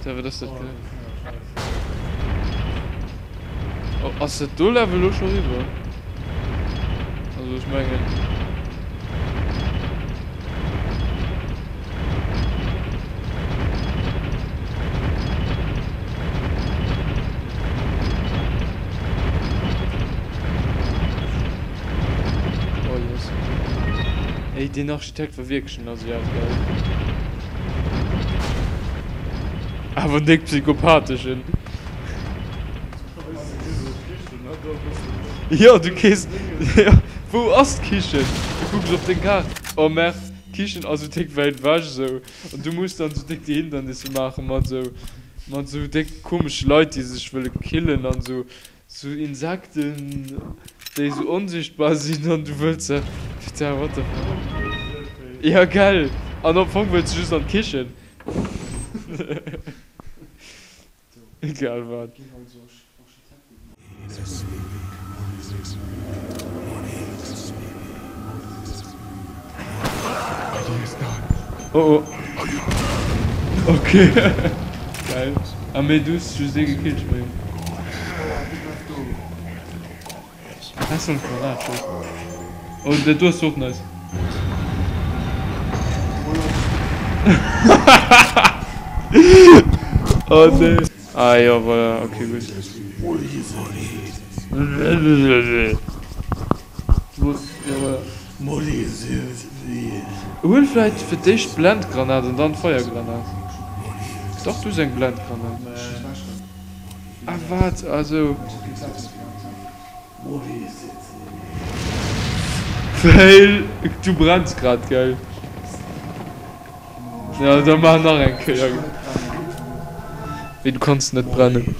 Putain, wat ass dat geil. Oh, ass dat do Level lo scho riwwer? Also ech mengen. Oh yes. Ey, den Architekt war wierklech en Asiat, gell? Awer en déck psychopatheschen. Jo, du gees. Wou ass d'Kichen? Du kucks op deng Kaart. Oh merde, d'Kichen ass esou déck wäit ewech esou. An du muss dann esou déck déi Hindernisse maache mat esou, mat esou déck komesche Leit, déi sech wëlle killen an esou. Sou Insekten déi sou onsichtbar sinn an du wëlls se, putain what the fuck. Jo gell, an am Fong wëlls du just an d'Kichen. Egal wat. Oh oh. Ok. Geil. Ah mee du hues just ee gekillt ech mengen. Hä soll Granat schéissen? Oh dat do ass och nice. Oh nee. Ah jo voilà ok gutt. Huel vläit fir d'éischt d'Blendgranat an dann d'Feiergranat. Dach du hues eng Blendgranat. Ah wat? Ah sou. Fail! Du brenns grad gell? Ja da maach nach eng Kéier. Wéi du kanns net brennen.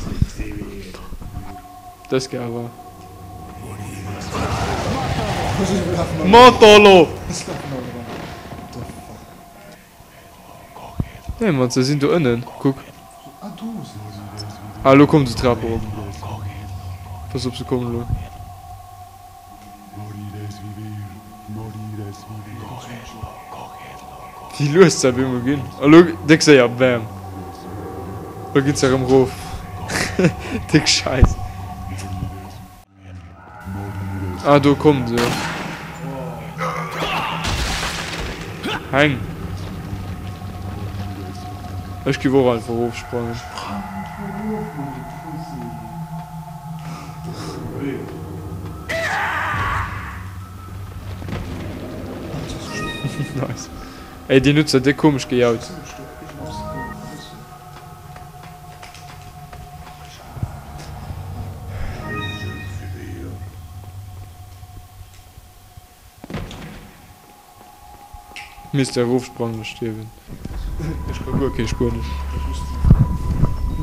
Dës Kéier awer. Matalo! Nee Mann, se sinn do ënnen, kuck. Ah, elo kommen se d'Trap erop. Pass op, se kommen elo. Wéi lues se op eemol ginn. Elo déck séier, bam. Elo ginn se erëm erof. Déck Schäiss. Ah, do kommen se jo. Heng. Ech giff och einfach erofsprangen. Nice. Ey, deen huet zwar déck komesch gejaut. Misst erofsprangen a stierwen. Ech ka guer kee Spuenesch.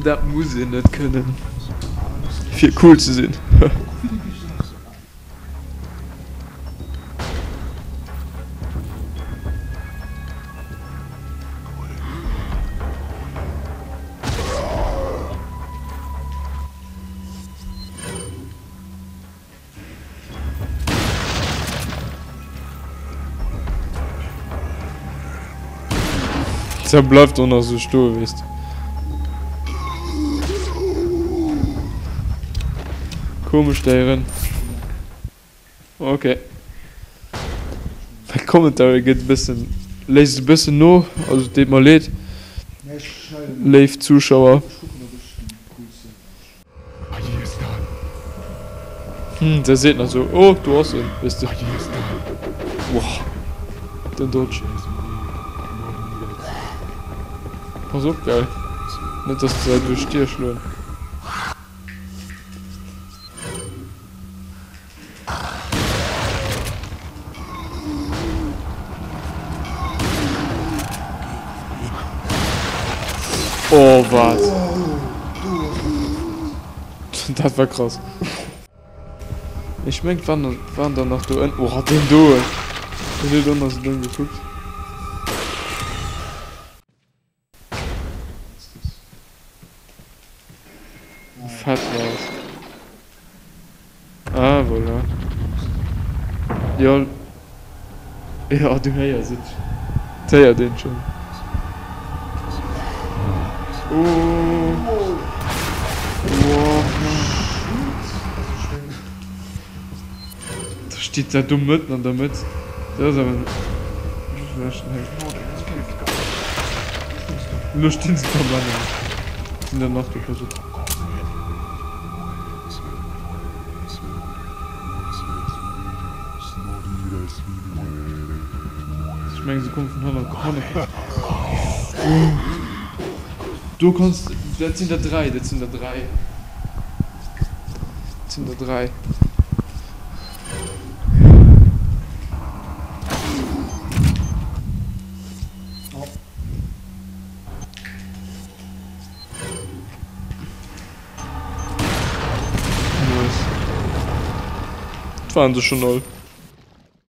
Dat muss een net kënnen fir cool ze sinn. Tja, bleift och nach sou stoe, weess de. Komesch Déieren. Ok. Mäi Commentary gëtt e bëssen, léisst e bëssen no, also et deet mer leed, léif Zuschauer. Hm, der seet nach sou, oh, do ass en, weess de. Woah, den Dodge. Pass op, gell, net dass se duerch d'Dier schloen. Oh wat? Dat war krass. Ech mengt waren waren der nach do ënnen. Oh deen do! Deen huet och nach sou domm gekuckt. Fett war's. Ah voilà. Jo jo du héiers et. Et héiert een schonn. Oh. Wow. Da steet dat do mëtten an der Mëtt. Dat ass awer schlecht. Elo stinn se permanent. Sinn der nach do? Pass op. Ech mengen se kommen vun hanner. Hanner. Do kanns de, dat sinn der 3, dat sinn der 3. Dat sinn der 3. Nice. Dat waren se schonn all.